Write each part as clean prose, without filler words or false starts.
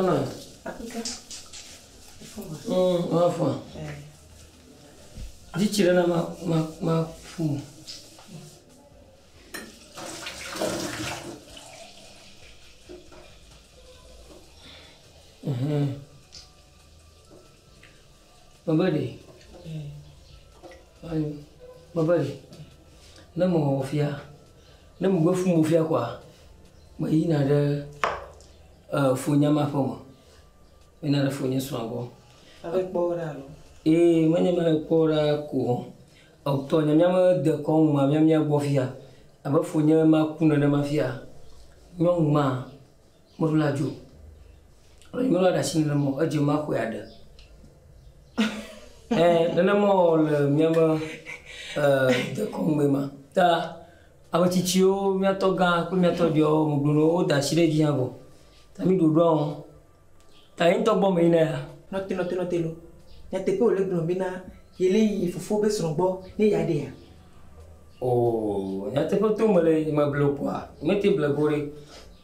Aƒenɔ. Aƒetɔ. Efɔ ma. Wafɔ. Dzitsi ɖe na ma ma ma ƒu. Mebe ɖe. Ayo. Mebe ɖe. Ne mewɔ fia, ne megbe fu mo fia koa, meyina ɖe fonye ma ƒe me. Meyina ɖe fonye srɔ̃a gbɔ. Ave kpɔ wo ɖa alo? Ee, menye mave kpɔ wo ɖa ko. Etɔ nye míame dekɔnu ma mía mía gbɔ fia. Abe fonye ma ku nenema fia. Nyɔnu ma meɖo la dzo. Alo nye meɖo la ɖe asi nenema o. Edze ma xɔe aɖe. Ɛɛ nenema wòle míame dekɔnu me ma. Ta ame tsitsiwo, mía tɔ gã kple mía tɔ ɖewo megblɔ na wo woda asi ɖe edzi hã vɔ. Ta mi ɖoɖoa wɔm. Ta ye ŋutɔ gbɔ meyina ya. Nɔte nɔte nɔte lo. Nyateƒe wòle gblɔ bena yele yi fofo be srɔ̃ gbɔ ne yeaɖea? Oo, nyateƒe to mele meble o kpoa, mete ble go ɖe.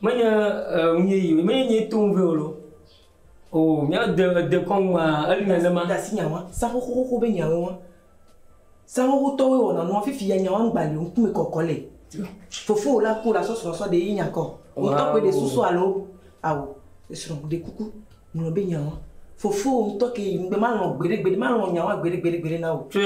Menye nu yeye o, menye nyee tom vɛ o lo. Oo, mía de dekɔnu ma, eli nenema. Da asi nyawa, sa xoxoxoxo be nyawoe wa. Sa xoxotɔwoe wɔna nua, fifi ya nyawa ŋgba li o, ŋkume kɔkɔ le. Fofowò la ku la sɔ srɔ̃ sɔ ɖe ye nya kɔ. Wò ŋutɔ koe ɖe susu alo? Ao, esrɔ̃ ɖe kuku, ŋlɔ be nyawa. Fofowò ŋutɔ ke yi ŋgbe malɔ̃ gbeɖegbeɖe, malɔ̃ nyawa gbeɖegbeɖegbeɖe na wò. Tse,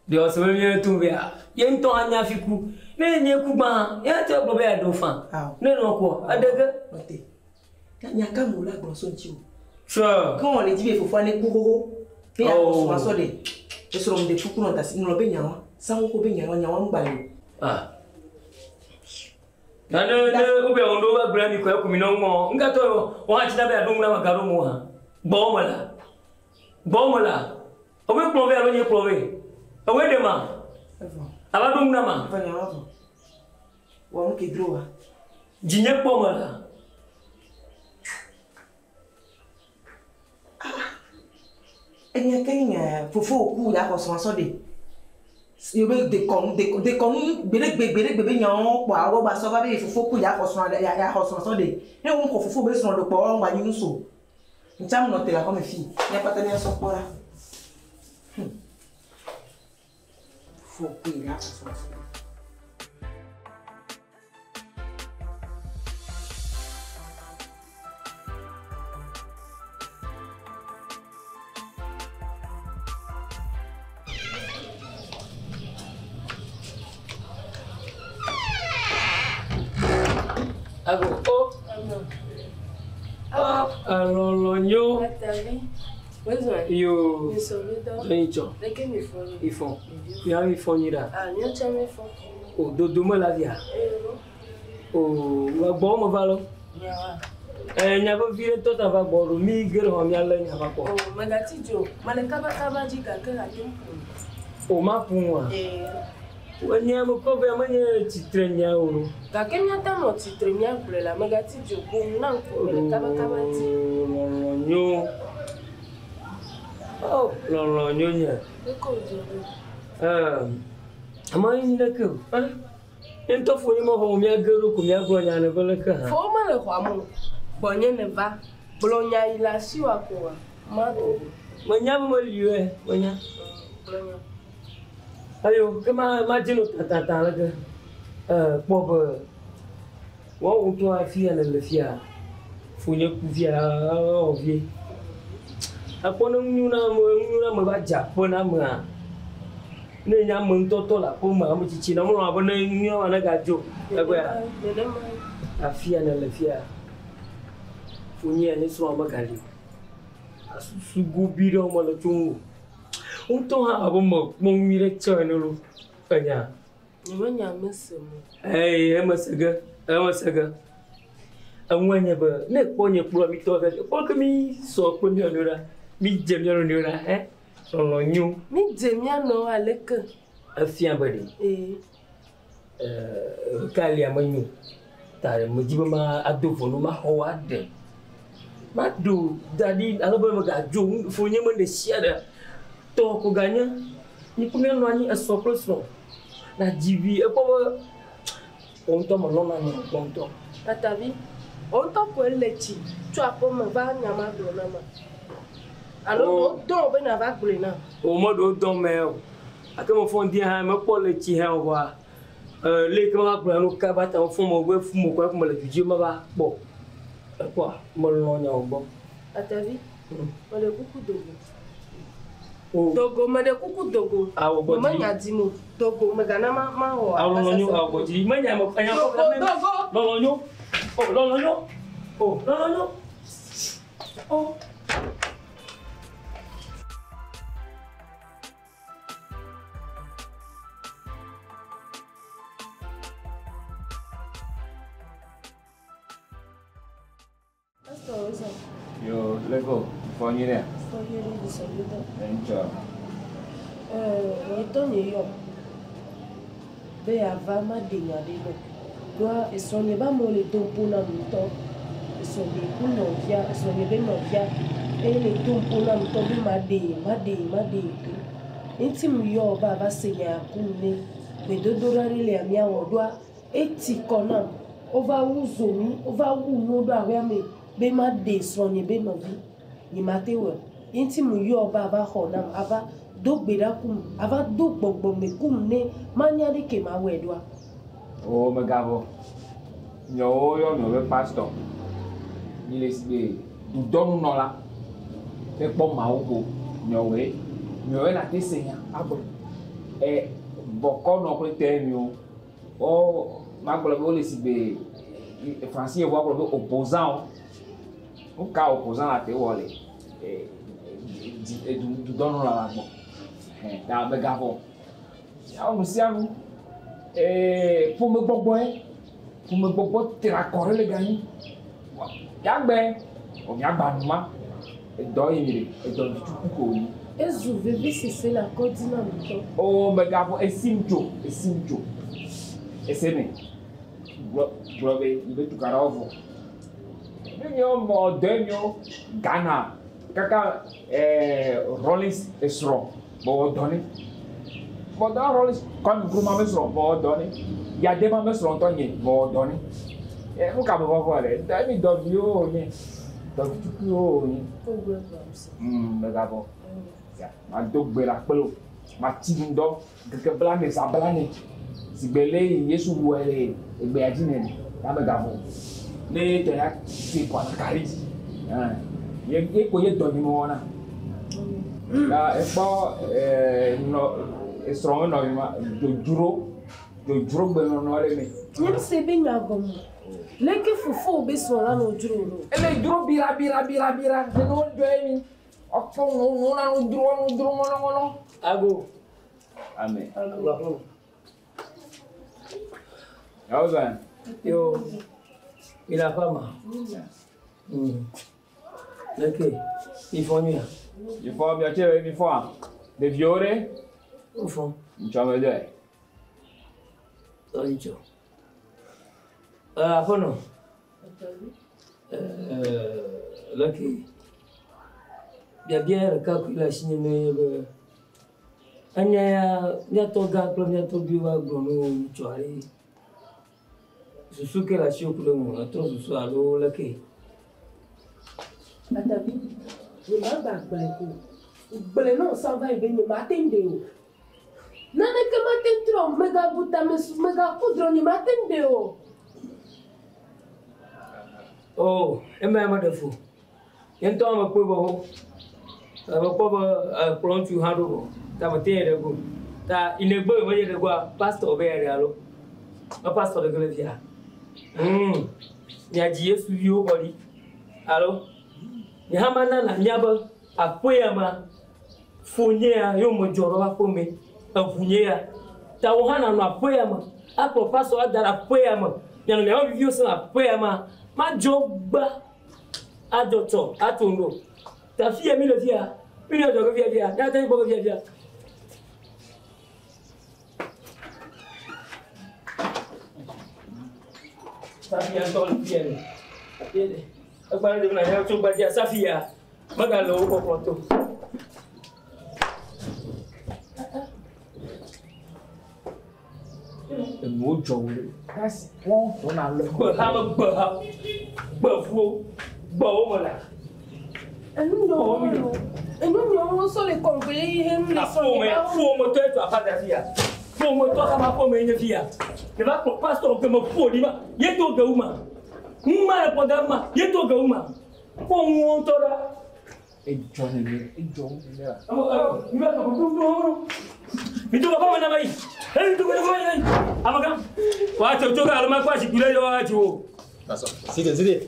ɖe wòase be míele tom vɛa? Ye ŋutɔ anya hafi ku. Ne nye ku gbã, ye ate gblɔ be yeaɖe wò faa. Ao. Ne nɔ kua, eɖe ge. Nɔte. Nya ka me wòle agblɔ so ŋuti o? Tse. Ke wɔ le dzi be fofoa ne ku xoxo. Ne yeaxɔ srɔ̃a sɔ ɖe. Esrɔ̃ ŋɖe kuku nɔ dasi ŋlɔ be nyawa. Sa xoxo be nyawa, nyawa ŋgba li o. Ah. Na ne ne wobe wɔn ɖo va gblẽ mi kɔ eku mi nɔ ŋɔ. Ŋkatɔ wɔ hã tsina be yeaɖo ŋu na ame gaɖo mo hã. Gbɔwɔ me la. Gbɔwɔ me la. Wobe kplɔ vɛ alo nye kplɔ vɛ. Ewoe ɖe ma. Evɔ. Ava ɖo ŋu na ma. Evɔ nyawa vɔ. Wɔ nu ke dro wa. Dzinye kpɔ me la. Ah. Enya ke nye fofo ku ya xɔ srɔ̃ sɔ ɖe. Yobe dekɔnu dekɔnu gbeɖegbe gbeɖegbe be nyawo kpɔ awɔ ba sɔ va be fofo ku ya xɔ srɔ̃ ya xɔ srɔ̃ sɔ ɖe. Ne wo xɔ fofo be srɔ̃ ɖe kpɔ wo ŋgba nyi nu so. Ŋtsam nɔ te le xɔme fi. Mía kpata mía sɔ kpɔ ɖa. Fofo ku ya xɔ srɔ̃ sɔ ɖe. Ago o. Alɔlɔ nyo. Yo. Eyi tsɔ. Ifɔ. Ya mi fɔ nyi ɖa. O dodo me la via. O gbɔ me va lo. Nya vevi ɖe tɔ ta va gbɔ ɖo mi ge ɖe xɔ mia lé nya va kpɔ. O megati dzo. Mele kabakaba dzi gake ate ŋu ƒo. O ma ƒo ŋua. Enya me kɔ be menye tsitre nya o. Gake míate ŋu anɔ tsitre míagblɔe la megati dzo boŋ na ŋku mele kabakaba dzi. Lɔlɔ nyo. O lɔlɔ nyo nye. Eko dzo ɖo. Ame yi ɖeke o. Nye ŋutɔ fo nye mexɔ míage ɖo ko míagblɔ nya le be leke hã. Fo mele xɔa me o. Gbɔnye ne va. Gblɔ nya yi le asiwò koa, mado go. Menya be meli oe, menya. Gblɔ nya. Ayo, ke ma madze no tatata leke. Kpɔ be woawo ŋutɔ hafi ya le fia. Fo nye ku fia ewɔ vie. Ekpɔ ne nu na ame, nu na ame va dze aƒe na amea. Ne nye ame ŋutɔ tɔ le aƒe me, ame tsitsi na melɔ̃ abe ne nua ne gadzo. Egbea. Afia ne le fia. Fonye nye srɔ̃ megali o. Asusu gobi ɖewo mele tso ŋu o. Ŋutɔ hã abe mekpɔ nyui ɖe tsɔ ene lo. Enya. Nyemenya mese mo. Eye eme se ge, eme se ge. Eŋue nye be ne kpɔ nye kplɔ mi tɔ ɖe, kpɔ ke mi sɔ kple mía nɔewo ɖa. Mi dze mía nɔewo ɖa, hɛ? Lɔlɔ nyo. Mi dze mía nɔewo aleke? Efia be ɖe. Ee. Kalia menyo. Ta medzi be ma ado ʋɔnu maxɔ wo aɖe. Maɖo da ɖi ale be megadzo fonye me ɖe sia ɖe. Tɔ ko ganye. Mi kple míanɔ anyi esrɔ̃ kple srɔ̃. Na dzi vi ekpɔ be wò ŋutɔ melɔ̃na nye gbɔ ŋutɔ. Tatavi, Wo ŋutɔ koe le tsi tso aƒeme va nya ma gblɔ na ma. Alo Oh. ɖewo dɔn be nava gblɔe nam. O me ɖewo dɔn mɛ o. Ake me fɔ ŋdi hã mekpɔ le tsi hã o vɔa. Le yi ke meva gblɔ nu kaba ta mefɔ me be fu mo kɔ me le du dzi meva kpɔ. Ekpɔa melɔ̃ nyawo gbɔ. Atavi, mele kuku dogo. O. Dogo, mele kuku dogo. Awɔ gbɔ dzi. Menya dim o. Dogo, megana ma mawɔ Awɔ lɔlɔ nyo, awɔ gbɔ dzi. Menya me enya Dogo, dogo. Lɔlɔ nyo. O lɔlɔ nyo. O lɔlɔ nyo. O. Pastor Rosa, Yo, lego, fɔ nyuie ɖe. fɔ nyuie ɖe disɔ nyuie. Ŋutsɔ. Nye tɔ nye yɔ be yeava ma ɖe nya ɖe nɔ. Ɖoa esrɔ̃nye be amewo le dom ƒo nam ŋutɔ. Esrɔ̃nye ku nɔvia, esrɔ̃nye be nɔvia eye le dom ƒo nam ŋutɔ be maɖee, maɖee, maɖee do. Ŋuti mu yɔ be ava se nya ya kum ne gbedodoɖa ɖe lia míawɔ ɖoa eti kɔ nam. Wova wu zomi, wova wu nuwo ɖo aƒea me be maɖe srɔ̃nye be nɔvi. Nye mate wɔe. Ŋuti mu yɔ be ava xɔ nam, ava do gbe ɖa kum, ava do gbɔgbɔme kum ne manya ɖe ke mawɔe ɖoa. O megavɔ. Miawo yɔ miawo be pastor. Mi le si be dudɔnunɔla. Ekpɔ Mawu ko miawoe. Miawoe na te se nya agblɔ. Ɛ bɔkɔnɔ kple tɛ miwo. Wo magblɔ be wole si be Fransi yevu agblɔ be opposant wo. Nu ka opposant la te wɔ le dudɔnunɔla la gbɔ. Hɛn ta megavɔ. Miawo nu sia nu. Ƒomegbɔgbɔe. Ƒomegbɔgbɔ tra kɔ ɖe le ganyi. Miagbe. O miagba nu ma. Edɔ yi mi ɖe. Edɔ tutuku ko yi. Ezu vevisese le akɔdzi nam ŋutɔ. O megavɔ esim tso, esim tso. Ese me. Gblɔ gblɔ be yi be tukaɖawo vɔ. Ne miawo mɔ dɔe miawo Ghana kaka Rawlings esrɔ̃ bɔwɔ dɔ ne. Bɔdɔ Rawlings Kwame Nkrumah me srɔ̃ bɔwɔ dɔ ne. Yadema me srɔ̃ ŋutɔ nye bɔwɔ dɔ ne. Nu ka me vɔvɔ le? Dɔ mi dɔviwo wònye. Dɔvi tukuiwo wònye. Wogblɔ gblɔ se. Megavɔ. Ya, mado gbe ɖa kple wò. Matsi ŋdɔ ŋkeke blane zã blane. Sigbe le Yesu wɔe le egbea dzi nene. Ya megavɔ. Ne tɔ ya te kɔ akari dzi. Ye ye ko ye dɔ nye mewɔna. Ya ekpɔ nɔ esrɔ̃ nɔvi ma dzodzro dzodzro gbenɔnɔ le me. Nye se be nya gɔme. Leke fofo be srɔ̃ la nɔ dzro ɖo. Ele dzro bira bira bira bira. Ne wo dzɔe mi. Ɔkpɔ nu nu na nu dzro nu dzro ŋɔnɔ ŋɔnɔ. Ago. Amen. Ago. Yawo zan. Yo. Mi la fama. Leke. Mi fɔ nyuia. Mi fɔ miatse be mi fɔa. Ɖeviwo ɖe. Wo fɔ. Ŋutsua me dɔe. Tɔdzi tsɔ. Aƒenɔ. Leke. Biabia ɖeka koe le asinye ne nye be enya ya míatɔ gã kple míatɔ viwo va gblɔ ne wo ŋutsu aɖe. Susu ke le asiwò ku ɖe ŋu etrɔ susu alo leke? Atavi, nye ma gba gblẽ ko. Gblẽ na wò va yi be nye ma te ŋu ɖe o. Naneke ma te ŋu trɔ o. Megabu tame su, megaku drɔ̃ nye ma te ŋu ɖe o. O, ema ya meɖe fu. Nye ŋutɔ mekpɔe be wo. Mekpɔ be ekplɔ ŋutsu hã ɖo vɔ. Ta mete yi ɖe go. Ta inegbe menye ɖe goa, pastor be ya ɖe alo. Me pastor ɖe ke le fia. Miadzi Yesu viwo kɔ ɖi. Alo. Nye hã mana nànya be aƒe ya ma, fonyea ye wome dzɔ ɖo va aƒe me. Eʋu nye ya. Ta wò hã nànɔ aƒe ya me. Akplɔ pastor ada ɖe aƒe ya me. Mianɔ miaƒe viviwo sem le aƒe ya ma. Madzɔ gba. Adzɔ tsɔ atso ŋɖo. Ta fia mi le fia. Mi le dzɔ ke fia fia. Míate ŋu kpɔ ke fia fia. Safia ŋutɔ le fia le. Egba ɖe ɖe na tso gbadzia Safia. Megale wo kɔkɔ to. Enuwo dzɔ wo ɖe. Kasi wɔn tɔ na lé. Gbeha me gbeha. Gbevuwo. Gbewo me la. Enu nyɔwo lo. Enu nyɔwo sɔ le kɔnkpe yi he nu le sɔ Aƒome ƒometɔ etu afa da fia. Ƒometɔ kaba ƒome nye fia. Ne va kplɔ pastor ke me ƒo ɖi ma. Ye to gewu ma. Nu ma le kpɔ da ma. Ye to gewu ma. Kpɔ nuwo ŋutɔ ɖa. Edzɔ nene, edzɔ nene la. Sike, sike.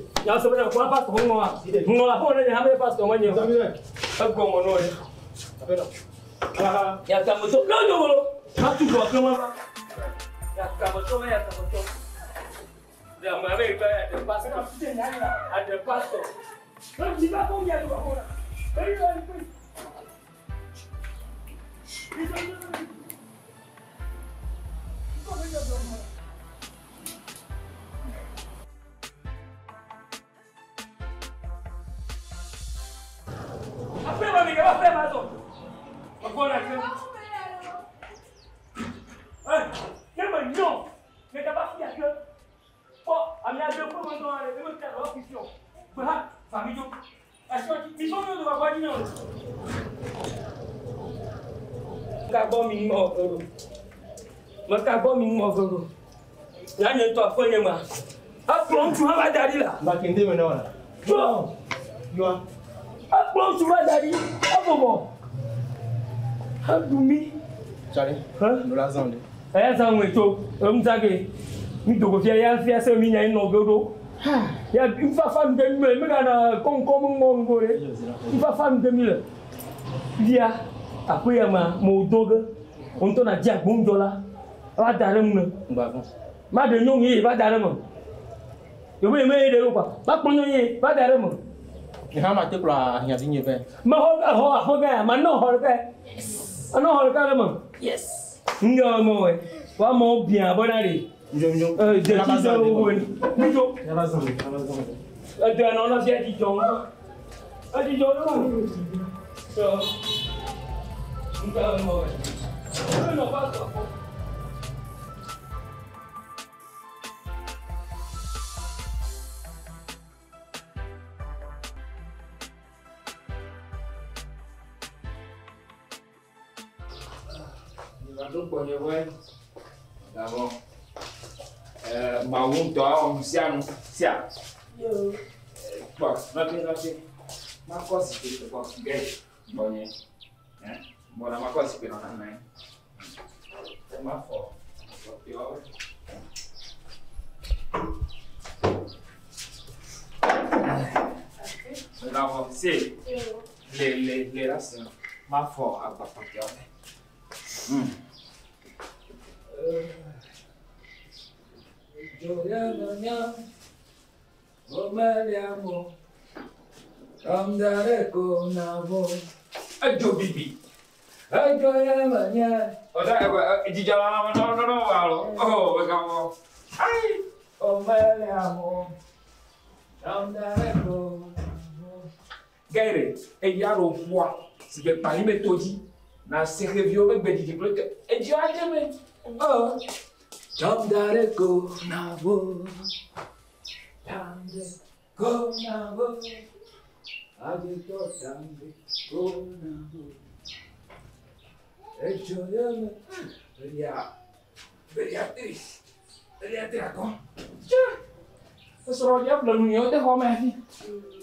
Makinde me na. Tso. Yoa. Akplɔ ŋutsu va da ɖi. Ebɔbɔ. Eɖu mi. Charlie. Hein? Nous la zande. Eya zã ŋue tso eŋudzage. Mi dogo fia ya fia se mi nya nɔ ge ɖo. Ya nufafa nu ke mi le megana kɔŋkɔ me ŋmɔ nu go ɖe. Nufafa nu ke mi le. Fia aƒe ya ma mo do ge. Wo ŋutɔ na dzi agboŋdzɔ la. Eva da ɖe nu ne. Ngba bon. Ma ɖe nyɔnu ye va da ɖe me. Yevu ye me ye ɖe ɖo kɔa. Ma kplɔ nyɔnu ye va da ɖe me. Ni ha ma te kplɔ ahiãvi nye vɛ. Mexɔ exɔ aƒe gã ya ma nɔ xɔ ɖeka. Anɔ xɔ ɖeka ɖe me. Yes. Ŋgɛ me wɔe. Wa amewo biã bena ɖe. Njo njo. Dzetsi se wo woe. Mi dzo. Yaba zande, yaba zande. Edɔa nɔ nɔ fia dzidzɔ ŋutɔ. Edzidzɔ ŋutɔ. Tɔ. Ŋgɛ me wɔe. Enɔ va sɔ kpɔ. Va ɖo gbɔnye wɔe. D'abord, mawu ŋutɔ awɔ nu sia nu sia. Yo. Kpɔ, nɔte nɔte. Makɔ zikpui kpɔ gɛ gbɔnye. Hein? Gbɔna makɔ zikpui nɔ nana ye. Mafɔ kpɔtɔewo. D'abord, se Yo. le le le la se mafɔ agba kpɔtɔewo. Edzo bibi. Ọ̀dà ẹ̀kọ́ ìjìjà la ma nọ nọ wà lọ. Ọ̀ bẹ ka wọ. Ayi. Gẹ́rẹ̀ eya ɖo ƒua si be kpali me to dzi na sereviwo be gbedzidzi kple te edzi adze me. Ɔ. Jɔndareko na wo. Jɔndareko na wo. Adetɔ jɔndareko na wo. Edzo ye me. Eya. Beatrice. Beatrice akɔ. Tse. Esrɔ̃ ɖe ƒle nu yewo de xɔ me hafi.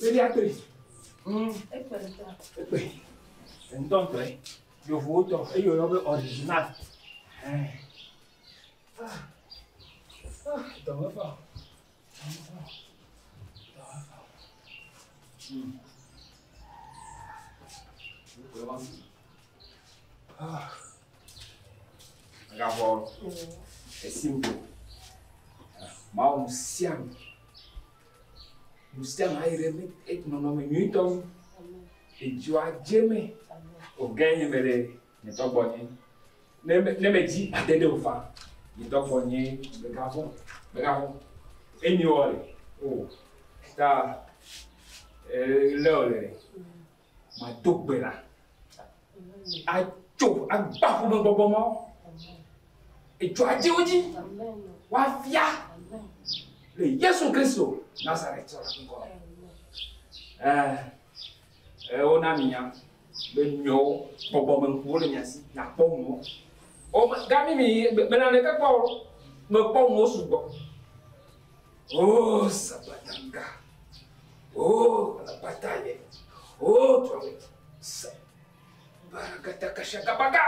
Beatrice. Ekpe ɖeka. Ekpe. Ŋutɔŋutɔe. Yevuwo tɔ eye woyɔ be original. Ɛn. Ah. Ah, dɔme fa. Dɔme fa. Dɔme fa. Ah. Gavɔ esim do. Mawu nu sia nu. Nu sia nu ayi ɖe me nɔnɔme nyuitɔ nu. Edziwo adze me. O gã nye me ɖe nye tɔ gbɔ nye. Ne me ne me dzi ade ɖe o fa. Nye tɔ gbɔ nye megavɔ megavɔ. Enyi wɔ le. O ta lé o le ɖe. Ma do gbe la. Atso agba ƒome gbɔgbɔ mawo. Etso adze wo dzi. Woafia le Yesu Kristo Nazaret la ŋkɔ me. Ɛɛ, wona mi nya be miawo gbɔgbɔmeŋkuwo le mia si miakpɔ nuwo. O gami mi mele naneke kpɔ o. Mekpɔ nuwo sugbɔ. Oh, sabatanga. Oh, la bataille. Oh, toi, Barakatakashakabaga.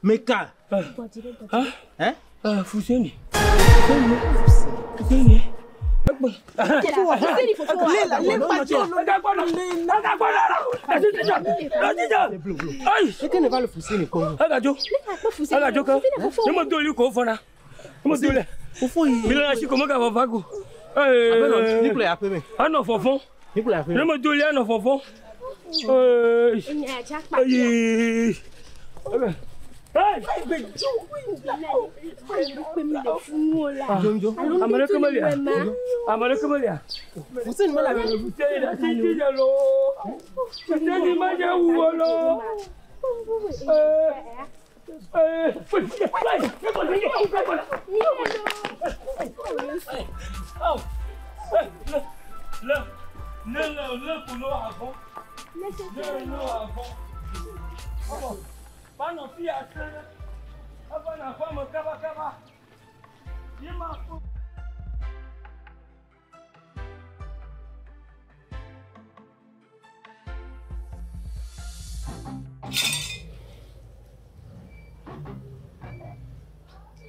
Meka. Hein? Fuseni.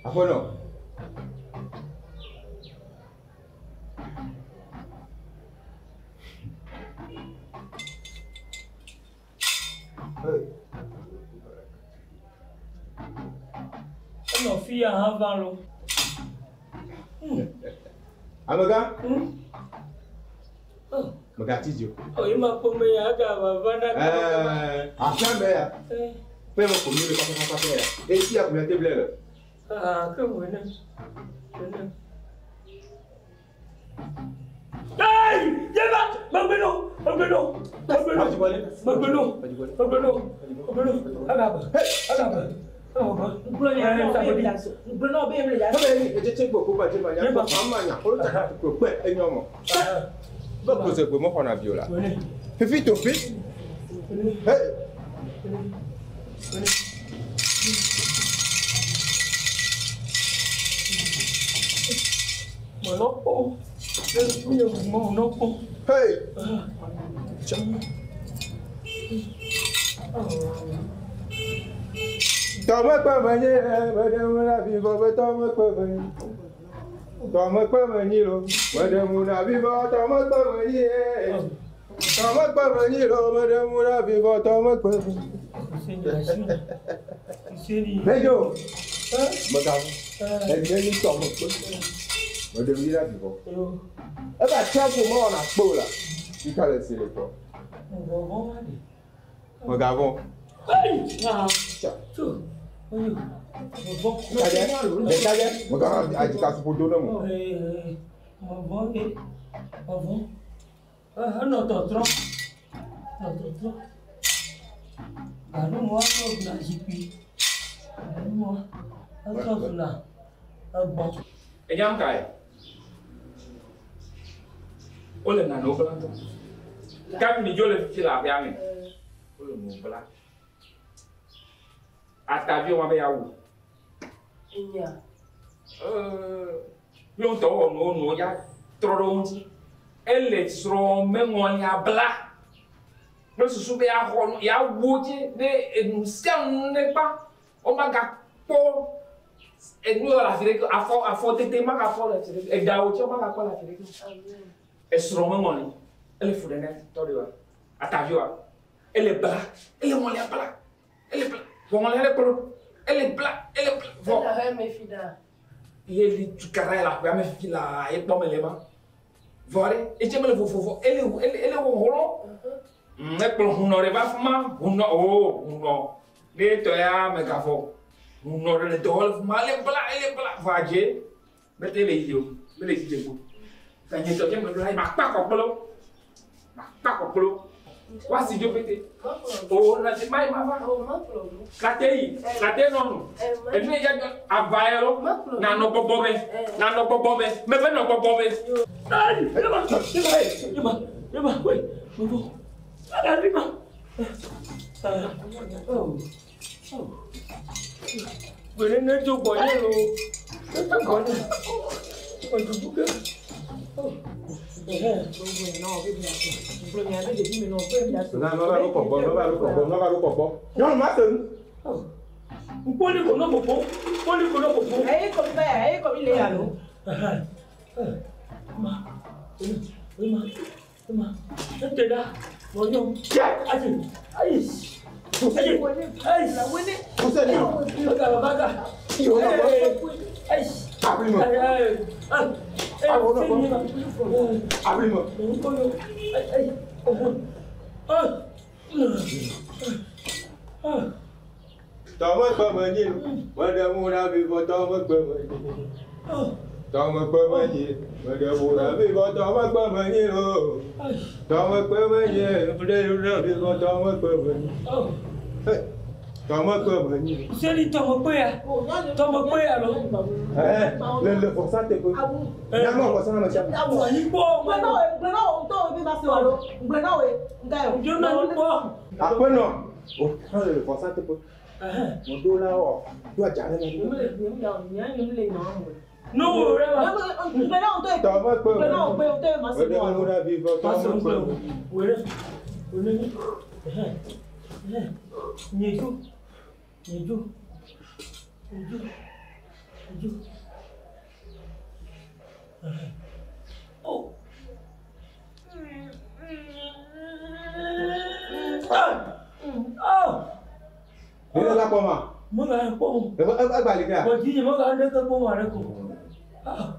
Aƒenɔ. Enɔ fi ya hã va lo. Amegã. Megatsi dzi o. O yi ma kpɔ me ya ga va va na kaba kaba. Ɛɛ, aƒea me ya. Ƒe me ko mi le kpakpakpakpa ya. Esi ya ko miate ble le. Ah, ke wo ne. Ne. Hey! Yeba! Magbeno! Magbeno! Magbeno! Magbeno! Magbeno! Magbeno! Agaba! Agaba! Fifi tofi. Hey. Hey. Enyam kae. Wole nanewo bla ŋutɔ. Kami mi dzo le fifi le aƒea me. Wole nu bla. Ataviwo ma be yeawu. Enya. Míwo ŋutɔ wɔ nuwo nuwo ya trɔ ɖe wo ŋuti. Ele srɔ̃ meŋɔlia bla. Kple susu be yeaxɔ nu yeawu wo dzi ne enu sia nu ne gba. Womagakpɔ enu le afi ɖeke afɔ afɔ tete magafɔ le afi ɖeke eɖawo tsɛ womagakpɔ le afi ɖeke. Esrɔ̃ meŋɔli ele fu ɖe ne tɔ ɖe wa ataviwoa ele bla ele ŋɔlia bla ele bla vɔ ŋɔlia le kplɔ ele bla ele bla vɔ. Ele he me fi ɖa. Ye li tukara yi le aƒea me fifi laa ye kpɔ mele ma. Vɔ ɖe etse mele vovovo ele ele ele wɔwɔlɔ. Ekplɔ hunɔ ɖe va fi ma hunɔ oo hunɔ ne tɔ ya megavɔ hunɔ ɖe le dɔ wɔm le fi ma ele bla ele bla vɔ adze mete le yi o mele dzi dze go. Ta nye tɔ dze me ɖo la yi ma kpa kɔkplɔ ma kpa kɔkplɔ woasi dzo pete o na dzi ma yi ma va late yi late nɔnu enu yi dza ava yɛ lɔ nanɔ gbɔgbɔ me nanɔ gbɔgbɔ me mebe nɔ gbɔgbɔ me. Ayi, ema, ema, ema, ema, wei, gbogbo, aga ma. Gbere ne dzo gbɔ nye lo, ne dzo gbɔ nye, ɔdudu ke. Nyɔnu ma se nu. Nkpoli ko ne popo, nkpoli ko ne popo. Eyi kɔ mi ba ya, eyi kɔ mi le ya lo. Ma, ma, ma, ete ɖa, mɔnyɔ. Ayi, ayi, ayi, ayi. Fuseni. Baga, baga. Ayi. Ablimo. Ayi, ayi. Ablimo. Ayi, ayi. Tɔmɔ kpe me nyi, meɖe mu na vivɔ tɔmɔ kpe me nyi. Tɔmɔ kpe me nyi, meɖe mu na vivɔ tɔmɔ kpe me nyi o. Tɔmɔ kpe me nyi, meɖe mu na vivɔ tɔmɔ kpe me nyi. Tɔmɔ kpe me nyi. Seli tɔmɔ kpe ya, tɔmɔ kpe ya lo. Le vɔsa teƒe. Nyamɔ vɔsa na me sia. Anyi kpɔ. Gblẽ na wo ŋutɔ wo be va se wa lo. Gblẽ na wo ye, ŋka yɔ. Dzo na anyi kpɔ. Aƒenɔ, o hã le vɔsa teƒe. Meɖo la wɔ, do adza ɖe me. No wo ɖe ma. Gblẽ na wo ŋutɔ ye. Tɔmɔ kpe me Gblẽ na wo ŋutɔ ye ma se meɖe wa mu lo. na vivɔ tɔmɔ kpe me nyi. Wò ɖe, wò ɖe. Nye dzo, nye dzo, nye dzo, nye dzo. Oh. Oh. Ne la kpɔ ma. Mega kpɔ o. Egba li kea. Bɔn dzi mega ne ke kpɔ ma ɖe ko. Ah.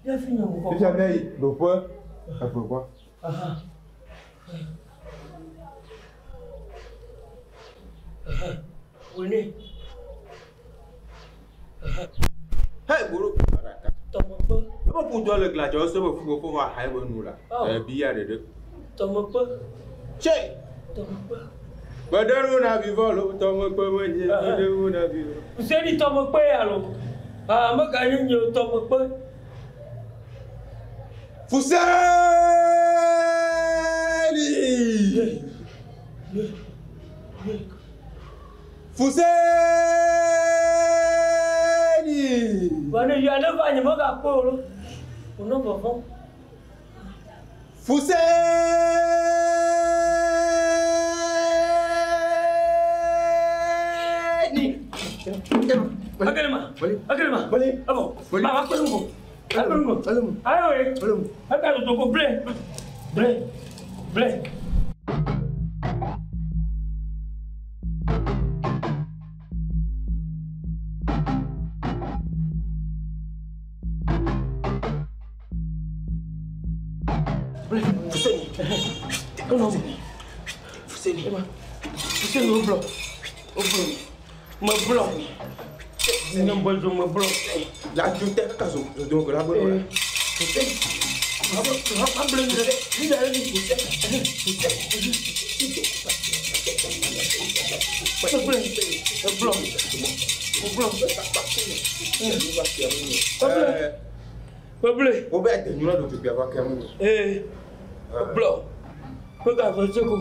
Ya fi nye mo kɔ. Fifia mía yi ɖoƒe eve gbɔ. Aha. Wòle. Hey, gbolo. Tɔmɔkpe. Ebe ku dɔ le gladzɔ se be fu fo va ha ebe nu la. Ebi ya ɖeɖe. Tɔmɔkpe. Tse. Tɔmɔkpe. Meɖe nu na vivɔ lo tɔmɔkpe menye. Meɖe nu na vivɔ. Seli tɔmɔkpe ya lo. Ah, mega nye nye tɔmɔkpe. Fuseni. Fuseni. Wòle ya ne va nye mega kpɔ o lo. Wònɔ vɔvɔm. Fuseni. Akelema. Akelema. Abo. Ma ma kpɛ ŋgɔ. Akpɛ ŋgɔ. Ayo ye. Eka toto ko ble. Ble. Ble. Fuseni. Fuseni. Fuseni o blɔ. O blɔ. Me blɔ. Ne bɔ zo me blɔ. La ju tɛ kaka zo zo ko la gbɔ la. Fuseni. Ma blɔ mi ɖe. Mi ɖe mi fuseni. Fuseni. Me blɔ. Me blɔ. Me blɔ. Me blɔ. Wo bɛ de nyɔnu do pipia va kɛ mu. Ee. Me blɔ. Mega ve tseko.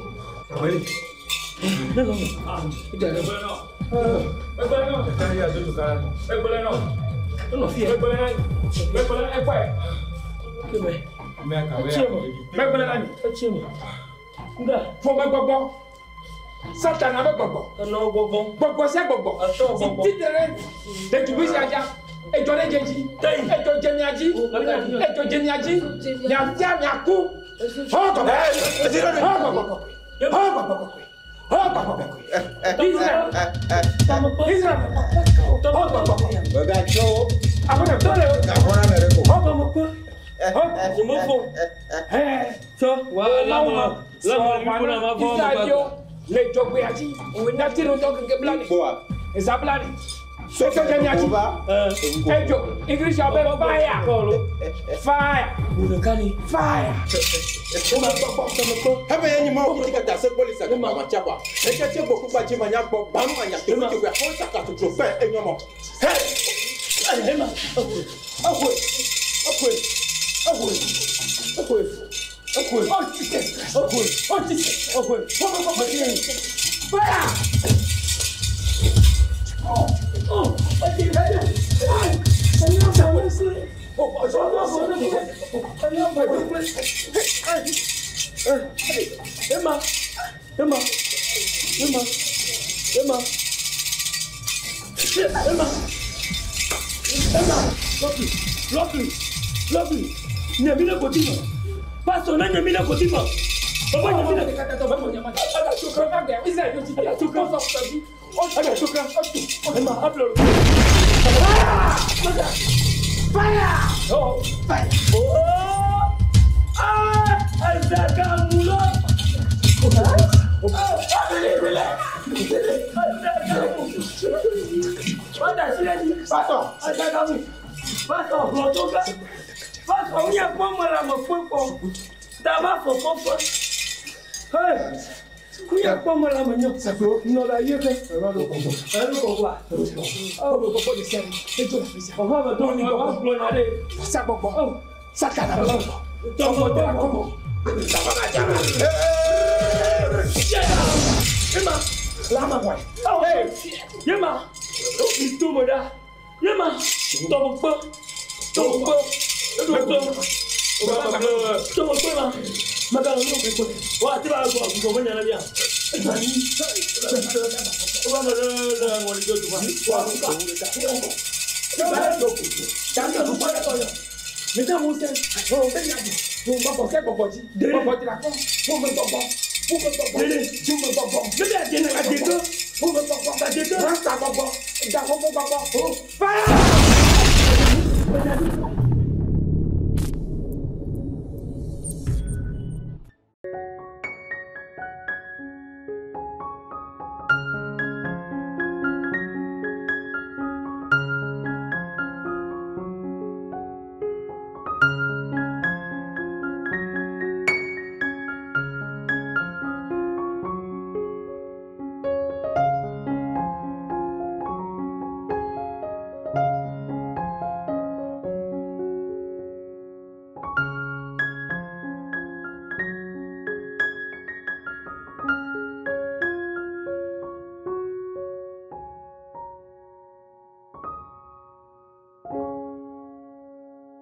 Ne nɔ. Edza ɖe. Egblẽ nɔ. Egblẽ nɔ. Enɔ fie. Megblẽ na. Megblẽ ekɔe. Kebe. Etsi me. Megblẽ na mi. Etsi me. Nga. Ƒome gbɔgbɔ. Satana be gbɔgbɔ. Enɔ gbɔgbɔ. Gbɔgbɔ sia gbɔgbɔ. Etɔ gbɔgbɔ. Si tsitre ɖe ɖetugbi sia dzia. Edzɔ ɖe dze dzi. Edzɔ dze mia dzi. Edzɔ dze mia dzi. Miafia miaku. Hɔ gbɔgbɔ. Hɔ gbɔgbɔ kɔkɔe. Hɔ gbɔgbɔ kɔkɔe. Hɔ gbɔgbɔ kɔkɔe. Israel. Israel. Hɔ gbɔgbɔ kɔkɔe. Mègatsɔ wo. Aƒenɔ tɔ le. Gaxɔ na ame ɖe ko. Hɔ gbɔgbɔ kɔkɔe. Hɔ. Nyemefo. Hɛ. Tsɔ. Wa lamɔ. Lamɔ liƒo na ma vɔ ma Israelviwo le dzɔgbea dzi. Nyati ɖe ŋutɔ keke bla ne. Kpɔa. Eza bla ne. Edzɔ dze mia dzi. Va. Edzo. English be fire. Fire. Wò ɖeka ni. Fire. Hebe ye nyi mawo kuti kata se kpɔli saka kpa matsapa. Eke tse gbɔ kukpa dzi manya gbɔ gbam manya teƒe teƒe xɔ saka tutu fɛ enyɔmɔ. He. Ema. Exɔe. Exɔe. Exɔe. Exɔe. Exɔe. Oh Jesus. Exɔe. Oh Jesus. Exɔe. Fire. Oh. Emma. Emma. Emma. Emma. Emma. Emma. Lovely. Lovely. Lovely. Nyamina Kotima. Pastor na Nyamina Kotima. Papa Nyamina. Emma, appelle-le. Fire. Oh. Fire. Oh! Ah! Azakamulo! Pastor. Yema, itomoda, yema, tọmọgbọ, tọmọgbọ, tọmọgbọ, tọmọgbọ ma, maka ló fi pẹ, wà á ti bá a gbọ́ àgùntàn mọ́ nyàrá bíà. Ó bá bẹ̀rẹ̀ lọ́wọ́ wọlé tó tó wà.